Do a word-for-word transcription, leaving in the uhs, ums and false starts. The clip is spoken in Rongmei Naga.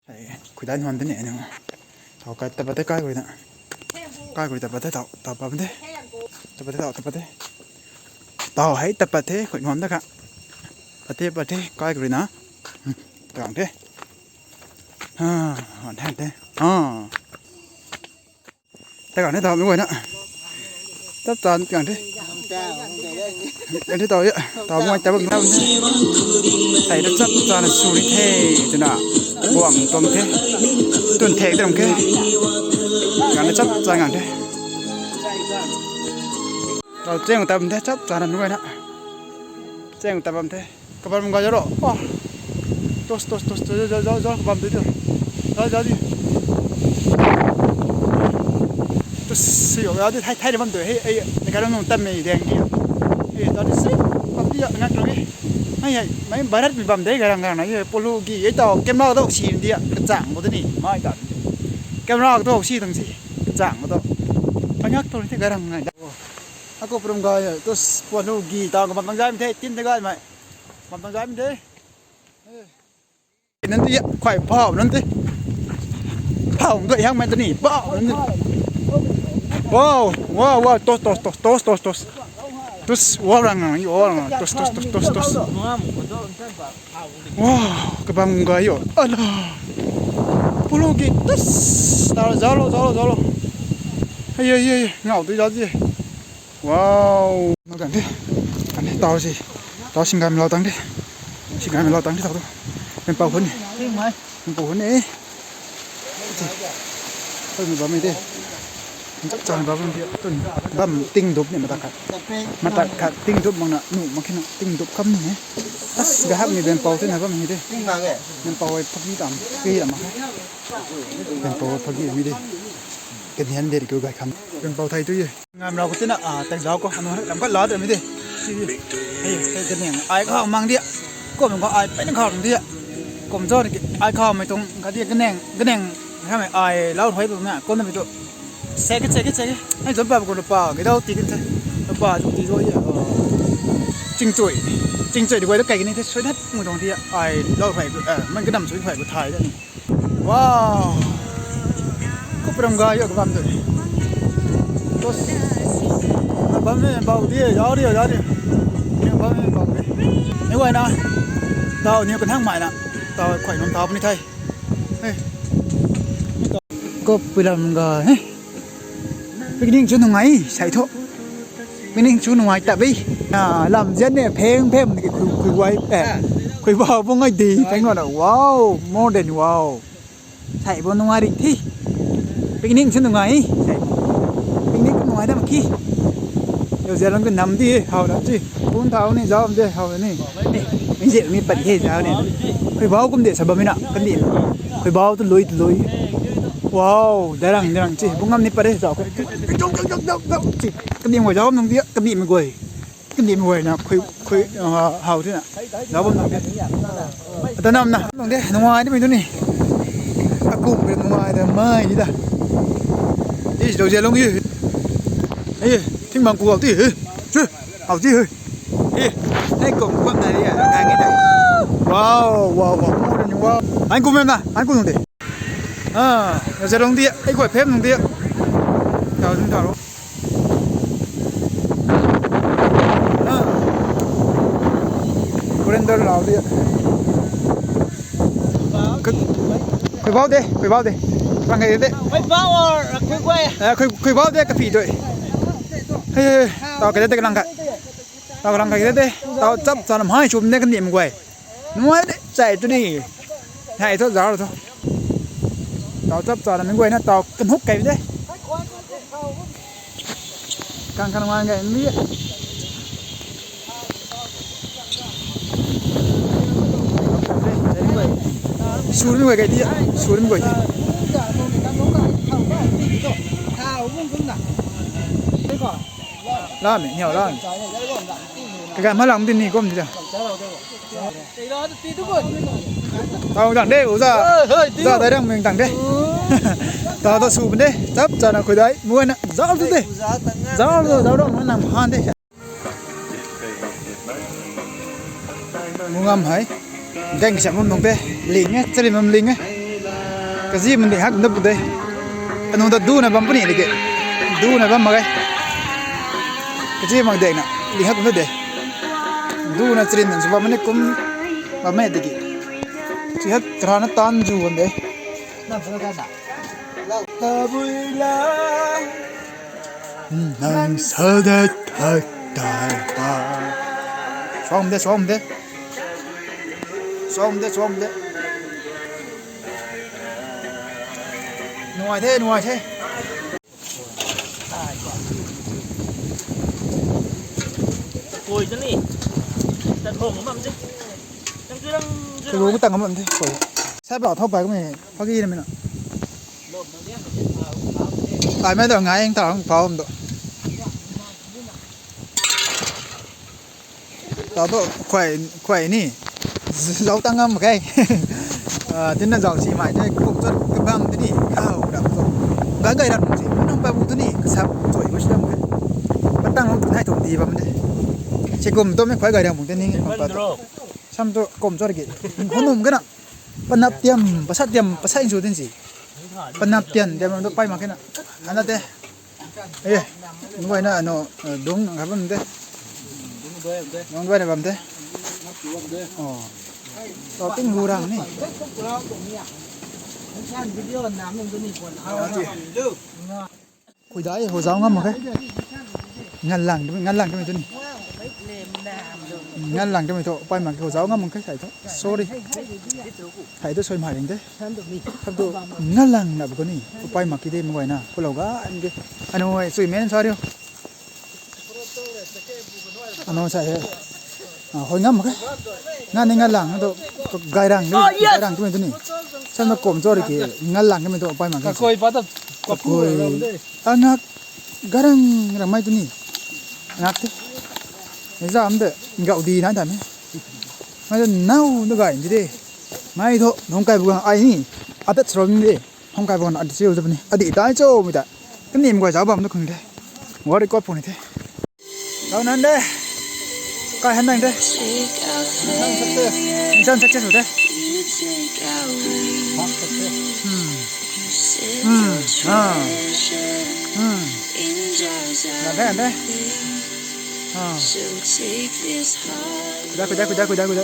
Hei, khuidai nuan de ni, aniu. Tau kai tapat the kai khuina. Kai khui tapat the tau, tapat the. Tapat the tau, tapat the. Tau hei tapat the, khui nuan da kha. Pat the, pat the, kai khuina. Hmm, tang the. Ha, han the. Ha. Ta kan ni tau mi guay na. Tap tan kan the. Kan the tau ya. Tau mi guay tap bam. Tei da chap tan sw ni the twna. Guang tuang the. Tun thek tuang the. Kan ni chap tan kan the. Tau cheng tap the chap tan mi guay na. Cheng tap bam the. Kabam ga jaro. Oh. Tos, tos, tos, tos, jao, jao, jao, jao, kabam de, jao. Jao, jao, di. Tos, si yo, jao, di, thai, thai, bam de, hei, ei, ni karang nung tam mei deng di. Hei, jao, di, si, bam di, ngak lou e. Hei, hei, mei Bharat mi bam de, garang, garang, na, ye, polo gi, ei tau, camera tau, si di, kachang, bo de ni, mai ta. Camera tau, si, tang si, kachang, bo tau. Ngak tau, ni, garang, ngai, da. Ako prum ga, tos, polo gi, tau, kabam, tang jam, the, tin, the, gai, mai. Bam tang jam, the. Nan ti, khuay pau nan ti. Pau ndo yang mai tani. Pau nan ti. Wow, wow, wow, tos, tos, tos, tos, tos, tos. Tos, wow, rang, rang, wow, rang, rang, tos, tos, tos, tos, tos. Wow, kabam ga yo. Ala. Polo gi, tos. Tau, zalo, zalo, zalo. Hey, hey, hey, ngau tu zalo ji. Wow. Nang kan the. Kan the tau si. Tau singam lau tang the. Singam lau tang the tau tu. Pen pau hun ni. Pen pau hun ni. Tau ni bam ni de. Chak chak ni bam ni de. Tun bam ting dup ni matak khat. Matak khat ting dup mak na nu mak khe na ting dup kam ni. As gahak ni pen pau the na bam ni de. Pen pau ai phagi tam. Phagi tam. Pen pau phagi mi de. Kan hian de ri ko gai kham. Pen pau thai tu ye. Ngam rau ko tina, ah, tak zau ko, anu lam ka la de mi de. Si, si. Hei, hei, ganeng, ai khau mang dia. Kum ko ai pen khau dia. Kum zau ni ai khau mei tuang ka dia ganeng, ganeng, kha mei ai lau thoi tu na, kum na mi tu. Sek, sek, sek. Hei, zon pa ko pa, ki dau ti kin the. Pa tu ti zau ye. Ching chui. Ching chui di guay da kai ni the, sui that mu tuang dia. Ai lau thoi, eh, man ka dam sui thoi ko thai da ni. Wow. Kup ram ga yo kabam de. Tos. Bam ni bau di, yau di, yau di. Ni bam ni bau di. Ni guay na. Tau ni kan hang mai na. Tau khuay nung tau ni thai. Hey. Kup ram ga, hey. Picnic chu nungai, sai tho. Picnic chu nungai ta bi. Na, lam zian ne, pheng, pheng, ni khui, khui guay, eh. Khui bau, bu ngai di, pheng na, wow, more than wow. Sai bu nungai ri thi. Picnic chu nungai, sai bu. Picnic chu nungai da ma ki. Yo zian lang ka nam di, hau da chi. Pun thau ni, zau de, hau ni. Eh, mi zian mi pat the, zau ni. Khui bau kum de, sa bam mi na, kan di. Khui bau tu lui, tu lui. Wow, darang, darang chi. Bu ngam ni pat de, zau khe. Chi, kan di mo zau nung di, kan di mo guay. Kan di mo guay na, khui, khui, ah, hau thi na. Zau bam nung di. Ata nam na, nung di, nungai di mi tu ni. Aku, nungai da, mai di da. Di, zau zia lung di. Ei, thing bang ku hau di, he. Chu, hau di, he. Ei, hei kum kum na di, ngai ngi da. Wow, wow, wow, wow, wow. Ai kum na, ai kum nung di. Ah, na zalong di, ai khuay phep nung di. Tau zung tau lo. Ah. Surrender lau di. Khui, khui bau de, khui bau de. Lang kai de. Khui bau or khui guay? Eh, khui, khui bau de, kaphi doi. Hei, hei, hei. Tau kai de, lang kai. Tau lang kai de. Tau chap cha lam hai chum de, kan dim guay. Nuai de, chai tu ni. Hai thu, zau thu. Tau chap cha na mi guay na tau kan huk kai de. Kan kan nuai kai mi. Sur mi guay kai di, sur mi guay di. Lam mi, niau lam. Kakai ma lam di ni kum di da. Tau dang de, uza. Hey, hey, uza, dai rang meng dang de. Tau ta su de, chap cha na khui dai, muan na, zau tu de. Zau tu, zau rong na nam han de. Mungam hai. Deng siam mum nung de, ling e, chari mam ling e. Kazi mak ding hak na pu de. Anu ta duna bam puni de ke. Duna bam mak ge. Kazi mak ding na. Ding hak na de. Duna chrin na bam ni kum bam me de ke. Chi hat tra na tan zu bam de. Tabui la. Nang sa dat thak tai pa. Som de, som de. Som de, som de. Nuai the, nuai the. Koi ta ni. Tat hong mam de. Tang chu rang chu. Kuru rang. Ku tang mam de. Koi. Sa blau thau pai ko me. Phagi na me na. Ai mai do ngai ang ta ang pau do. Tau tu khuay, khuay ni. Zau tang ngam khe. Ah, tin na zau si mai te kum chot kabam te ni. Khau dam tu. Ga gai ram si. Nung pa bu tu ni. Kasap choi bu si dam khe. Patang lu tu nai tu di bam de. Si kum tu me khuay gai ram bu te ni. Sam tu kum chot ki. Hunum khe na. Panap tiam, pasat tiam, pasat insu tin si. Panap tiam, tiam tu pai mak khe na. Ana te. Eh, nung guay na, ano, eh, dung nang kha bam de. Nung guay na bam de. Oh. To ting hu rang ni. Khui dai, ho zau ngam mak khe. Ngan lang, ngan lang kami tu ni. Ngan lang kami tu, pai mak khe, ho zau ngam mak khe, sai tu. Sorry. Thei tu soi mhai ring de. Thap tu ngalang na bu kani. Pai mak ki de mei guay na. Khulou ga, em de. Ano, sui men sa riu. Ano, sa he. Ah, hoi ngam mak khe. Nga ni ngalang, na tu, gai rang, gai rang tu ni tu ni. Sam na kom chori ki, ngalang kami tu, pai mak ki. Kakoi pa ta, kakoi. Kakoi. Angak, garang, rang mai tu ni. Angak te. Exam de, ngau di na ta me. Ngai tu nau tu gay di de. Ngai tu nung kai bu gang ai ni. Adat srong de. Hong kai bu gang adat srong de ni. Adi tai cho mi ta. Kani mei guay zau bam tu khang de. World record puni the. Zau nan de. Kai han nang de. Mission success de. Hmm. Hmm. Ah. Hmm. Nan de, nan de. Ah. Khui da, khui da, khui da, khui da, khui da.